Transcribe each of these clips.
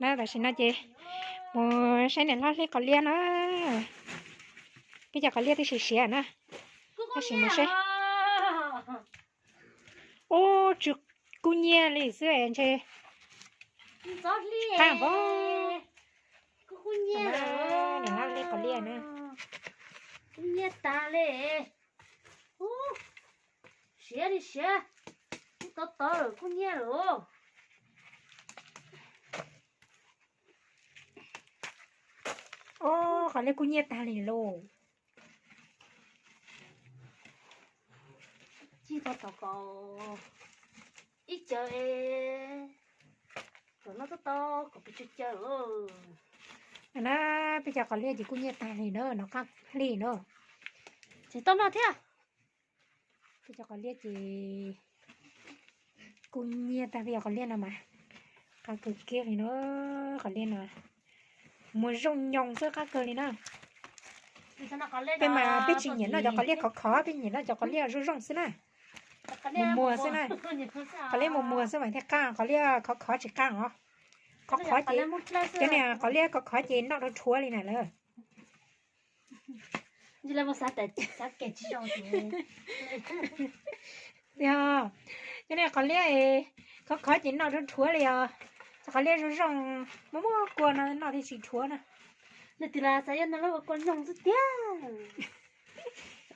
Na tam sim no ces mus saib niam hlob hlib qos liaj na. Peb cov qos liaj twb siav siav na, tab sis mus saib. Ub, tsw kub nyiab li xwb ntshe. Qab npaum. Niam hlob hlib qos liaj na. Kub nyiab tag li. Siav li siav, kub tod tod lawm kub nyiab lawm. Ob, qos liaj kub nyiab tag li lauj. Tsis tau tom kom ib caw es tom no tau tau kom pes tsawg caw lawm. Na, peb cov qos liaj ces kub nyiab tag li na, nov qab hli na. Tsis tau noj thiab. Peb cov qos liaj ces kub nyiab tag, peb cov qos liaj no mas qab kawg kiag li na, qos liaj no. Muag zoo nyoos xwb qab kawg li na. Peb mas peb tsis nyiam noj cov qos liaj khov khov, peb nyiam noj cov qos liaj zoo zoo xwb na. Muag muag xwb na. Qos liaj muag muag xwb mas thiaj qab, qos liaj khov khov tsis qab os. Khov khov ces, cov niag qos liaj khov khov ces noj rau rhuav li na lawm. Yog, cov niag qos liaj khov khov ces noj rhuav rhuav li os. Cov qos liaj zoo zoo muaj muaj kua no noj thiaj tsis rhuav na. Nws twb los xav yog noj lub kua nyoos xwb tiag.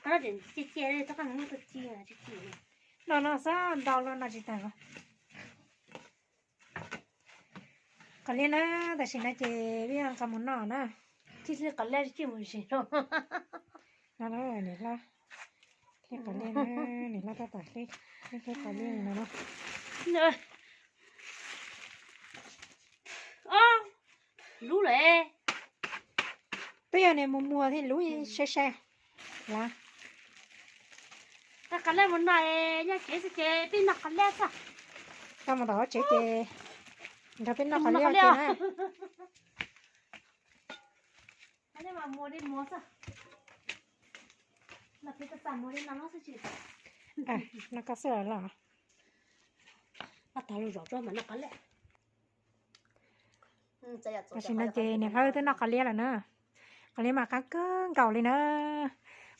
Qos no ces cia cia li, txhob qab mus noj tau ci. Noj no xwb ntau los noj tsis tag. Qos liaj na, tam sim no ces peb nqa mus noj na. Tsis, qos liaj tsis mus zis no. No, niam hlob hlib qos liaj na, niam hlob tab tom hlib, hlib qos liaj no na. Lub lawm. Twb yog niag muag muag thiab lub sai sai. Los, qos liaj mus noj, nyob tsev xwb ces peb noj qos liaj xwb. Tau mus tom tsev ces nrog peb noj qos liaj ua ke na. No koj xwb los. Tam sim no ces niam hlob twb noj qos liaj lawm na. Qos liaj mas qab kawg nkaus li na.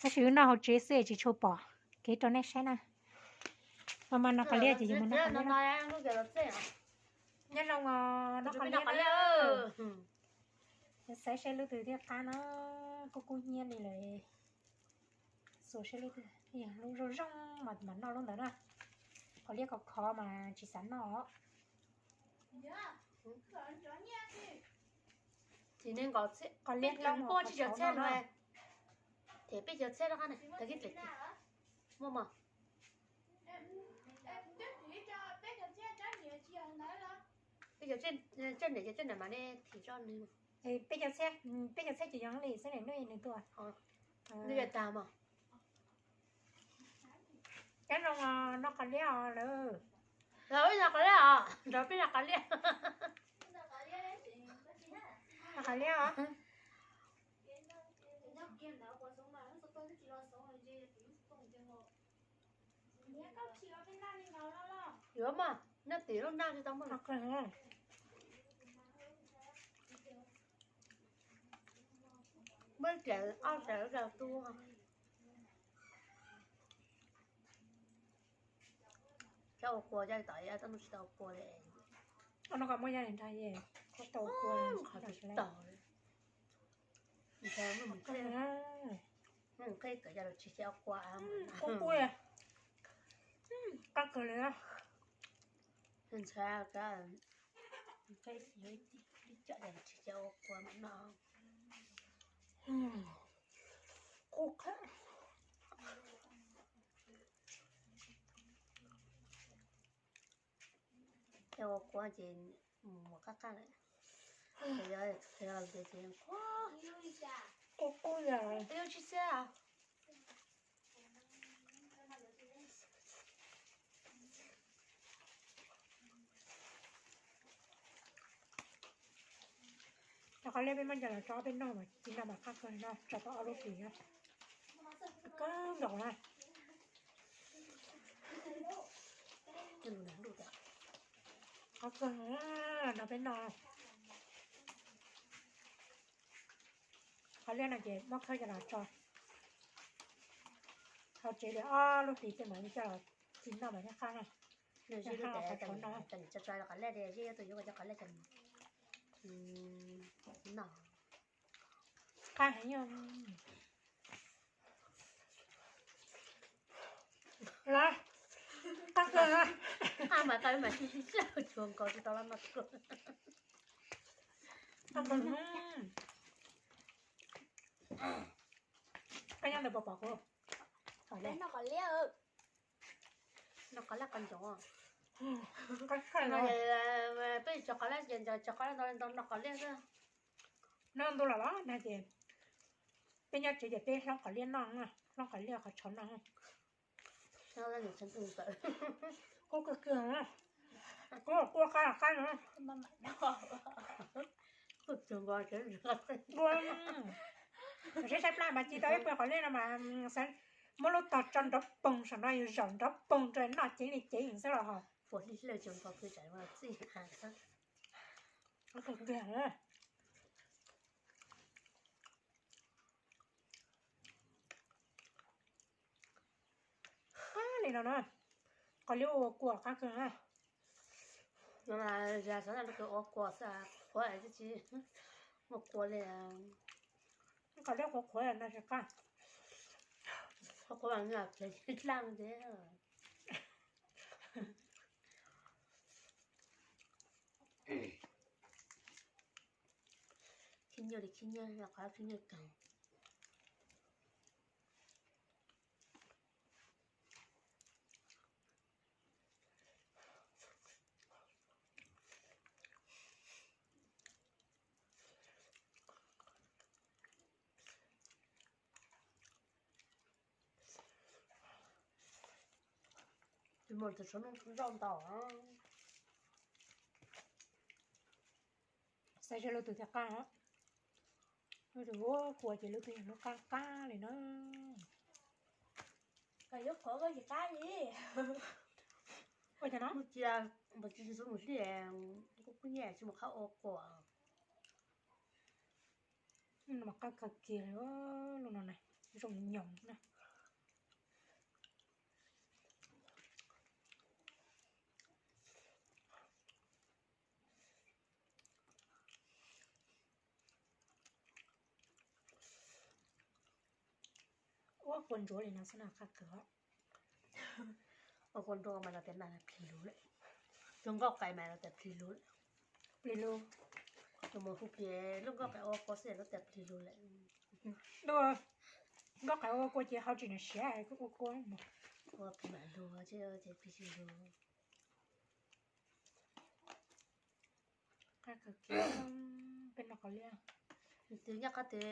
Tab sis wb noj hauv tsev xwb tsis tshua pom kev rau nej saib na. Mas mas noj qos liaj ces yuav mus noj qos liaj. Nyob zoo os, noj qos liaj. Saib saib lub twg thiaj qab na, kub kub hnyiab li lawm. Xuas saib lub twg, lub zoo zoo mas mam noj lub ntawd na. Qos liaj khov khov mas tsis xav noj. Qos liaj npauj tsis cov txhiab no. Them peb cov txhiab rov qab na, tag kib dlaim muaj mos. Peb cov txhiab, niam cov txhiab mas nej them tso nws. Peb cov txhiab, peb cov txhiab ces yog li xwb ne, nws tuaj. Nws yog tag mos. Nyob zoo os, noj qos liaj os lawm. Los wb noj qos liaj os, nrog peb noj qos liaj. Noj qos liaj os. Yuav mas, noj tim lub naj tsis tau muaj. Muab ris ob ris rau tu. Cov ua kua cov tom tsis tau ua kua li. Noj qos muaj yaj li nrog ye, koj tau ua kua qhov tsis tau. Qub qub, qab kawg li. Ntxhab, ntxhab ib tib cov tsis ua kua mas no. Qub qab. Cov ua kua ces mus qab qab lawm. Qub qub yog. Cov qos liaj peb muab coj los tso peb noj mas tsis noj mas qab kawg no, tso tau ob lub hlis no. Kawg nkaus na. Qab kawg no peb noj. Qhov liaj no ces muab khawb coj los tso hauv tsev li ob lub hlis tej mam li coj los txiv noj mas thiaj qab na. Zij lub qhov tshauv no, tso tso qhov liaj li, zij yuav tus yuav cov qhov liaj coj noj. Qab heev. Los, qab kawg. Qab mas tau mas tsis sib sab tsuag nkaus tsis tau los noj. Qab kawg. Koj nyob ntawd puas pom kuv? Noj qos liaj, noj qos liaj qos ntsoov. Peb tso qos liaj ces tso qos liaj ntau ntau noj qos liaj xwb. Noj ntu los los nag ces peb nyob tsev ces peb hlob qos liaj noj, hlob qos liaj qhov tshauv noj. Kub kawg kiag, kub quaj qab qab no. Seb saib plab mas ci tau ib puag qos liaj no mas muab lub tog tso nrov poog saum no yus zaum nrov poog rau noj ceev li ceev xwb los ho. Li no na, qos liaj ua kua qab kawg na. Xav ua kua xwb, qhuav tsis muaj kua li. Qos liaj qhuav qhuav no tsis qab. Qhuav qhuav dlaab ces khib nyiab li khib nyiab, qhov khib nyiab kawg. Tus muaj tus tshua nuj zoj ntau. Xav zog lub tus tias qab, lub tus ua kua ces lub twg yog lub qab qab li na. Koj yuav qhuav koj tsis qab li. Ua cas no? Mus cia, mus cia tsis xub mus hliv, kuj kuj nyiam tsis mus qhab ua kua. Mas qab kawg kiag li, lub no na, zoo nyoos na. Ua kua ntsuav li no xwb na qab kawg. Ua kua ntsuav mas los tias mas plig lug lawm. Tus nkauj qais mas los tias plig lug lawm. Plig lug. Tus mus hu plig lub nkauj qais ua kua xwb los tias plig lug lawm. Nkauj qais ua kua ces hauv tsis nam siav ua kua. Ua plig mam lug ces plig tsis lug. Qab kawg kiag, peb noj qos liaj. Tus nyob qhov twg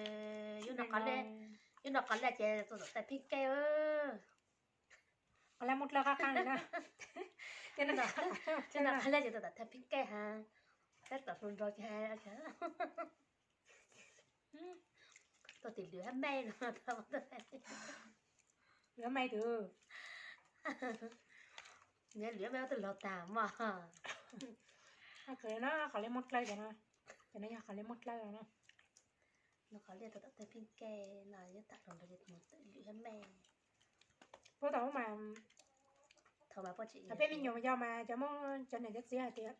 yuav noj qos liaj, yuav noj qos liaj ces tus tom tais pheej kej. Qos liaj muab dlawb qab qab li na. Noj qos liaj ces tus tom tais pheej kej ha. Tab tom hluas nraug ces tau tim lwm hab mej no. Lwm hab mej tus, lwm hab mej tus laug tag mog. Qos liaj muab dlawb cov no, cov no yog qos liaj muab dlawb no. Noj qos liaj tus tom tais pheej kej no yeej tag hluas nraug ces mus tim lwm hab mej. Puab tau mas, thaum mas peb me nyuam yau mas cov Hmoob cov niam cov txiv hais tias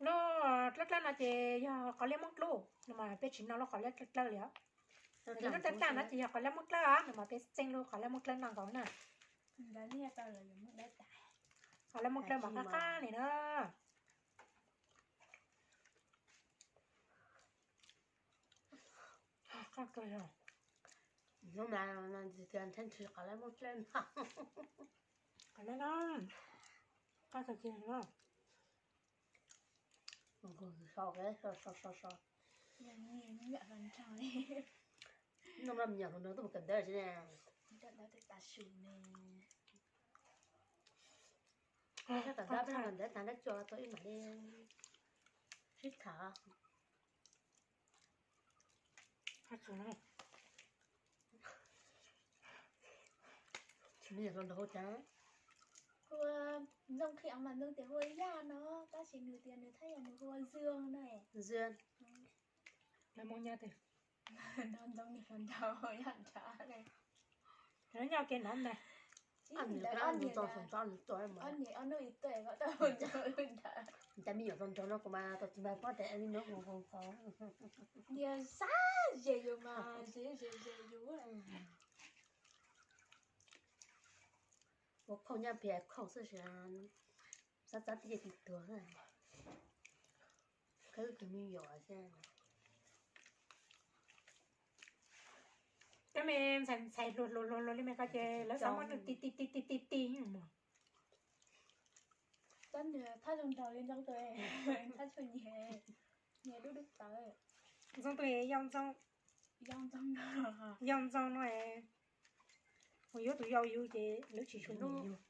lub dlawb dlawb no ces yog qos liaj muab dlub no mas peb tsis noj lub qos liaj dlawb dlawb li os. Lub dlawb dlawb no ces yog qos liaj muab dlawb os, no mas peb txeeb lub qos liaj muab dlawb noj nkaus na. Qos liaj muab dlawb mas qab qab li na. Qab kawg, hnub no tias ntshai ntshai qos liaj muab dlawb no. Qos liaj no qab kawg kiag no. So so so so. Noj me nyuam hluas nraug tuaj mus kawm ntawv tsis ne. Tab tom dab peb no kawm ntawv tag nrab tso tau ib mam li sib tham. Me nyuam hluas nraug hu cas? Hu Ntxooj Khiam mas Ntxooj tias hu Yaj no, tab sis nws tias nws thaj yam nws hu ua Zương no. Zương. Lawv Hmoob nyob twg? Nrog ntxoov niag hluas nraug yog nrad li. Nyob ke nrad ntag. Ob niag, ob niag, ob niag ob nub ib tuaj, cas me nyuam hluas nraug no kuv mas tau tsis mag pob tias me nyuam hluas nraug. Niag sab ze yus mas ze ze ze yus. Ua khoom nyob pem khoom xwb, sab txab tib ce tis tuag. Koj tus me nyuam xwb. Koj me ntxhais ntxhais hluas hluas hluas hluas li me ko ces lawv xav muab nws ti ti ti ti ti ti mus. Thaj zoo nraug li ntxoov tus, thaj tshuaj nyias, nyias dub dub tawv. Ntxoov tus yau ntxoo, yau ntxoo no, mus yuav tus yau yus ces lawv tsis tshua nyiam yus.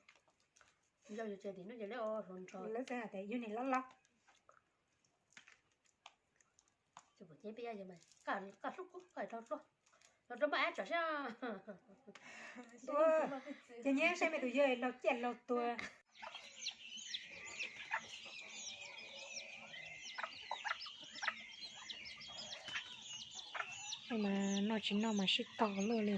Yau yus ces tim no ces lawv ua hluas nraug, lawv txawm hais tias yus niag loj loj. Koj hlub, koj hlub kuv, koj rau luag, los rau maj ab tsam sab. Ces nyiam saib me tus yawg laug ciaj laug tuag. Mas noj tsis noj mas sib tog luaj li.